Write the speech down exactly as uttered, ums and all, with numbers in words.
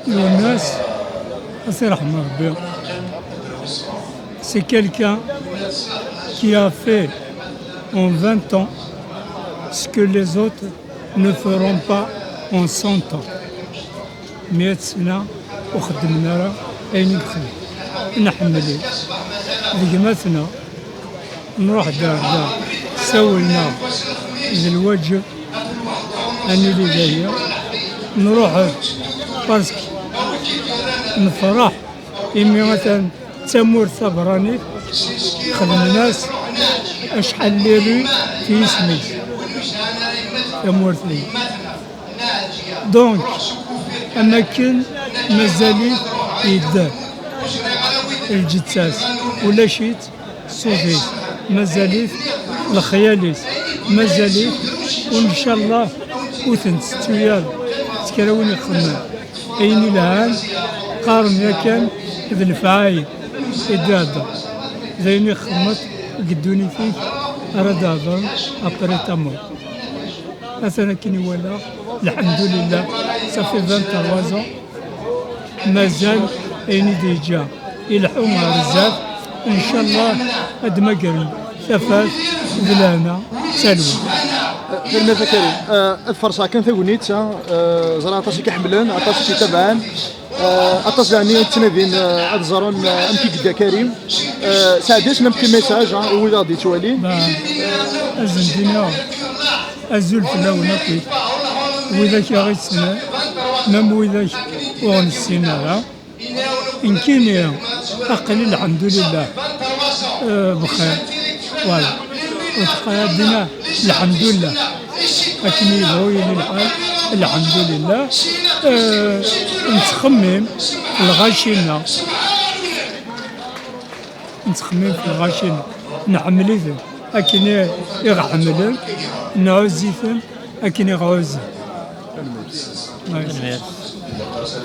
Lwennas, ad t-irḥem Rebbi. C'est quelqu'un qui a fait en vingt ans ce que les autres ne feront pas en cent ans. Mya sna ur xeddmen ara ayen i yexdem. Nḥemmel-it. D gma-tneɣ. Nruḥ-d ar da, ssawlen-aɣ d lwaǧeb ad nili dagi. Nruḥ-d parce que nefreḥ imi atan d tamurt tabeṛṛanit, xedmen-as acḥal n les rues f yisem-is. Tamurt-nni. Donc, am akken mazal-it yedder lǧetta-s, ulac-itt ṣṣut-is, mazal-it lexyal-is, mazal-it, u ncallah ur ten-tettu ara s kra win ixemmen ayen ilhan, qqaren yakan d lefɛayel i d-ihedder, d ayen ixemmeḍ deg ddunit-ik ara d-hedren après ta mort. Atan akken i walaɣ, lḥemdulillah, ça fait vingt-trois ans, mazal ayen i d-yeǧǧa ileḥḥu ɣer zdat, ncallah ad d-magren tafat d lehna d talwit. Tanemmirt a Karim. Eh, ad farṣeɣ kan tagnit-a, eh, ẓriɣ aṭas i k-iḥemmlen, aṭas i k-itabaɛen, eh, aṭas daɣen i yettnadin, eh, ad ẓren, eh, amek i yedda Karim. Eh, sɛeddi-asen un petit message, hein, i wid aɣ-d-yettwalin. Bah, ad sen-d-iniɣ azul fell-awen akk, widak i ɣ-issnen, même widak ur ɣ-nessin ara. Nekkini aql-i, lḥemdulillah, eh, bxir. Voilà. Ur teqqar ara ddina, lḥemdulillah. Akken yebɣu yili lḥal, lḥemdulillah. Eh, nettxemmim f lɣaci-nneɣ. Nettxemmim f lɣaci-nneɣ. Nḥemmel-iten akken i, i ɣ-ḥemmlen. Nɛuzz-iten akken i ɣ-ɛuzzan. Tanemmirt.